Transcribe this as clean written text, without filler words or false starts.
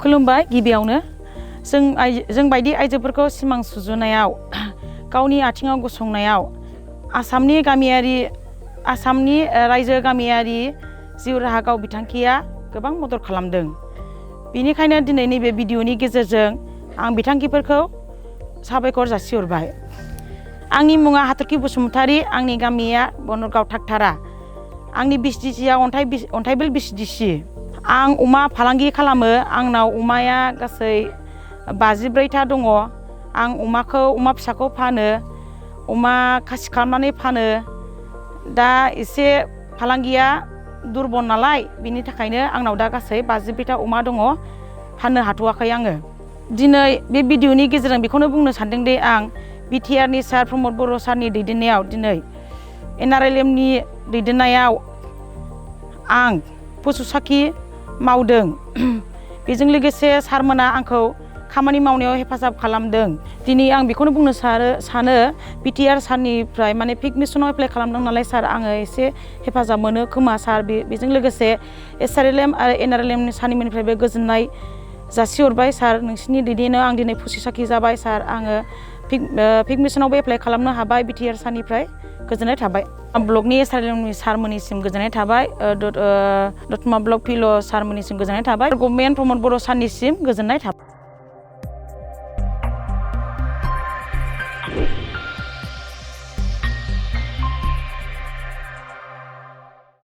खुलुमबाय गिबियावनो जों बायदि आइजोफोरखौ सिमां सुजुनायाव गावनि आथिङाव गसंनायाव आसामनि रायजो गामियारि जिउ राहा गाव बिथांखिया गोबां मदद खालामदों। बेनिखायनो दिनै नैबे भिडिअनि गेजेरजों आं बिथांखिफोरखौ साबायखर जासिहरबाय। आंनि मुङा हाथरखि बसुमतारी, आंनि गामिया बनरगाव थागथारा, आंनि बिसिडिसिआ अन्थाइबिल बिसिडिसि। आं अमा फालांगि खालामो। आंनाव अमाया गासै 54था दङ। आं अमा फिसाखौ फानो, अमा खासि खालामनानै फानो। दा एसे फालांगिया दुरबल नालाय, बिनि थाखायनो आंनाव दा गासै 54था अमा दङ, फाननो हाथ'वाखै आङो। दिनै बे भिडिअनि गेजेरजों बेखौनो बुंनो सानदों दि आं BTRनि सार प्रमद बर' सारनि दैदेननायाव दिनै NRLMनि दैदेननायाव आं पशु साखि मावदों। बेजों लोगोसे सारमोना आंखौ खामानि मावनायाव हेफाजाब खालामदों। दिनै आं बेखौनो बुंनो सानो BTR सारनिफ्राय माने पिग मिशनाव एप्लाइ खालामदों नालाय सार, आङो एसे हेफाजाब मोनो खोमा सार। बेजों लोगोसे SRLM आरो NRLM सारनिफ्रायबो गोजोननाय जासिहरबाय सार। नोंसिनि दैदेननायाव आं दिनै पशु साखि जाबाय सार। आङो पिग मिशनावबो एप्लाइ खालामनो हाबाय। BTR सारनिफ्राय गोजोननाय थाबाय। ब्लकनि SRLMनि सारमोननिसिम गोजोननाय थाबाय। दतमा ब्लक पिल' सारमोननिसिम गोजोननाय थाबाय। गभर्नमेन्ट प्रमद बर' सारनिसिम गोजोननाय थाबाय।